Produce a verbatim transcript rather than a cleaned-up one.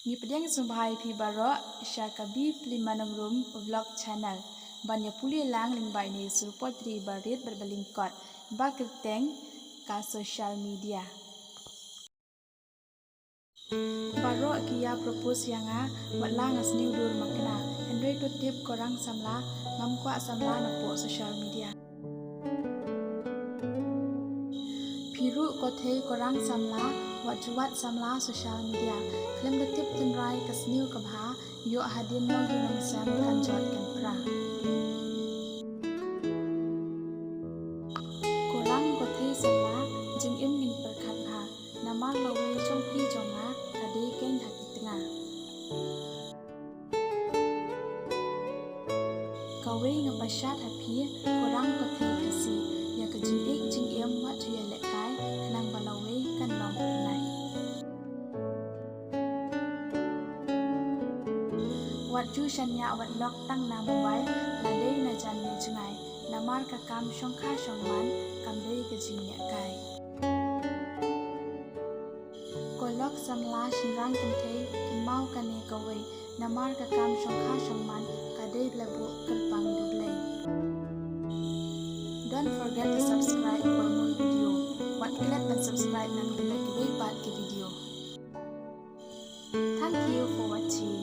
Ngi pdiang sngewbha ïa phi baroh sha ka Biplima Nongrum Vlog Channel. Ban ïa pule lang lyngba ine i surpot ri ba rit bad ba lyngkot ba kyrteng ka social media. Baroh ki ïa propose ïa nga, wat la nga sniew dur makna. Hynrei to tip ko rang samla, ngam kwah samla napoh social media. Phi ruh ko thei ko rang samla, wat ju wad samla social media. Khlem da tip tynrai ka sniew ka bha, ïoh hadien nongïalam sem kan jot kan pra. Ko rang ko thei samla, jingim ngin pyrkhat bha. Namar lawei jong phi jong nga, ka dei keiñ ha ki tnga. Kawei nga pyrshah ha phi, ko rang ko thei Khasi, ïa ka jingïeit jingim wat ju ïalehkai, khnang ba lawei kan long phyrnai. Wat ju shaniah wat lok tang na mobile, la dei na jan ne jngai, namar ka kam shongkha shongman, kam dei ka jingïalehkai. Ko lok samla shynrang kynthei, kynmaw kane kawei, namar ka kam shongkha shongman, ka dei ba la buh kyrpang da U Blei. Don't forget to subscribe for more video. Wat klet ban subscribe nangta kiwei pat ki video. Thank you for watching.